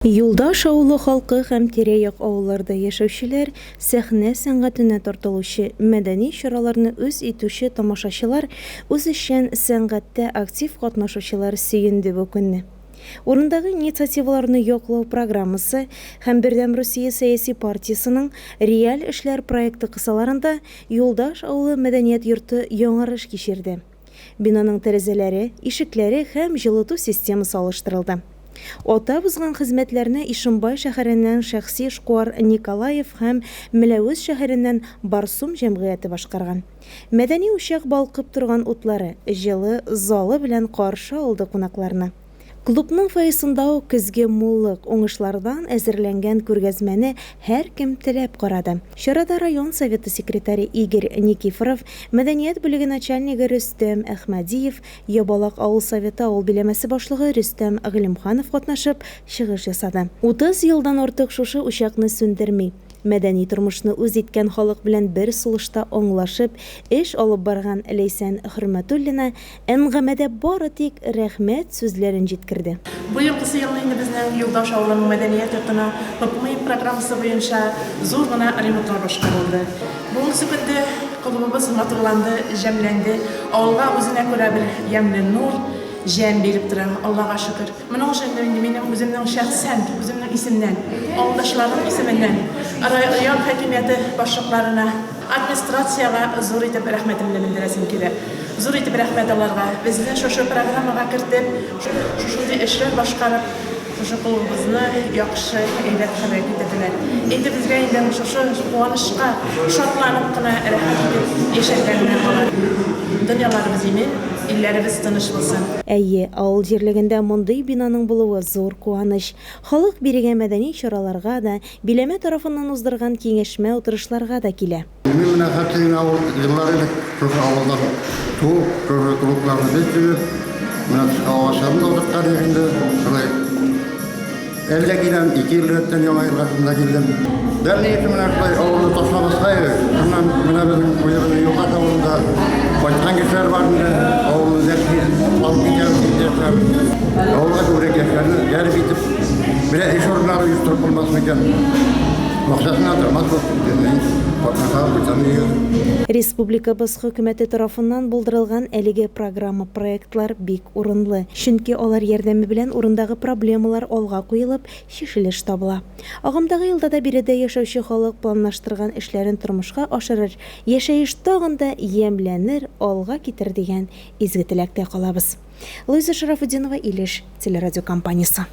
Юлдаш авылы халкы һәм тирә-як авылларда яшәүчеләр, сәхнә сәнгатенә тартылучы, мәдәни чараларны үз итүче тамашачылар, үзешчән сәнгатьтә актив катнашучылар сөенде бу көнне. Урындагы инициативаларны яклау программасы һәм Бердәм Русия сәяси партиясенең Реаль эшләр проекты кысаларында Юлдаш авылы мәдәният йорты яңарыш кичерде. Бинаның тәрәзәләре, ишекләре һәм җылыту системасы алыштырылды. Атап узган хезмәтләрне Ишембай шәһәреннән шәхси эшкуар Николаев һәм Мәләвез шәһәреннән Барсум җәмгыяте башкарган. Мәдәни учак балкып торган утлары, җылы залы белән каршы алды кунакларны. Клубның фойесында ук көзге муллык, уңышлардан әзерләнгән күргәзмәне һәркем теләп карады. Чарада район Советы секретаре Игорь Никифоров, мәдәният бүлеге начальнигы Рөстәм Әхмәдиев, Ябалак авыл Советы авыл биләмәсе башлыгы Рөстәм Гыйлемханов катнашып, чыгыш ясады. 30 елдан артык шушы учакны сүндерми, мәдәни тормышны үз иткән халык белән бер сулышта аңлашып эш алып барган Ләйсән Хөрмәтуллина әңгәмәдә бары тик рәхмәт сүзләрен җиткерде. Быелгысы елны инде безнең Юлдаш авылының мәдәният йортына ППМИ программасы буенча зур гына ремонтлар башкарылды. Бүгенге көндә клубыбыз матурланды, җәмләнде, авылга үзенә күрә бер ямьле нур, җәм биреп тора, Аллага шөкер. Моның өчен инде минем үземнең шәхсән, үземнең исемнән, авылдашларым исеменнән район хакимияте башлыкларына, администрациягә зур итеп рәхмәтемне белдерәсем килә. Зур итеп рәхмәт аларга, безне шушы программага кертеп, шушындый эшләр башкарып, шушы клубыбызны яхшы, әйбәт хәлгә китерделәр. Инде безгә инде шушы куанычка шатланып кына рәхәт итеп яшәргә генә кала. Дөньяларыбыз имин, илләребез тыныч булсын. Әйе, авыл җирлегендә мондый бинаның булуы зур куаныч. Халык бирегә мәдәни чараларга да, биләмә тарафыннан уздырган киңәшмә-утырышларга да килә. Мин менә хәтта генә авыл еллар элек шушы авылдан туып, шушы клубларны без төзеп, менә агачларны да утырткан идек инде, шулай. Әллә киләм, ике ел рәттән Яңа елга шунда килдем. Бер ниятем менә шулай авылны ташламаска иде. Шуннан менә безнең үзебезнең Юлдаш авылында кайткан кешеләр бар инде. Авылны дәшми алып китәбез дип яшьләр. Авылга күбрәк яшьләрне җәлеп итеп, менә эш урыннары оештырып булмас микән? Акчасына тормас булып китте. Катнашабыз бит аны. Республикабыз хөкүмәте тарафыннан булдырылган әлеге программа-проектлар бик урынлы, чөнки алар ярдәме белән урындагы проблемалар алга куелып, чишелеш табыла. Агымдагы елда да биредә яшәүче халык планлаштырган эшләрен тормышка ашырыр, яшәеш тагын да ямьләнер, алга китер дигән изге теләктә калабыз. Луиза Шарафутдинова, Илеш телерадиокомпаниясе.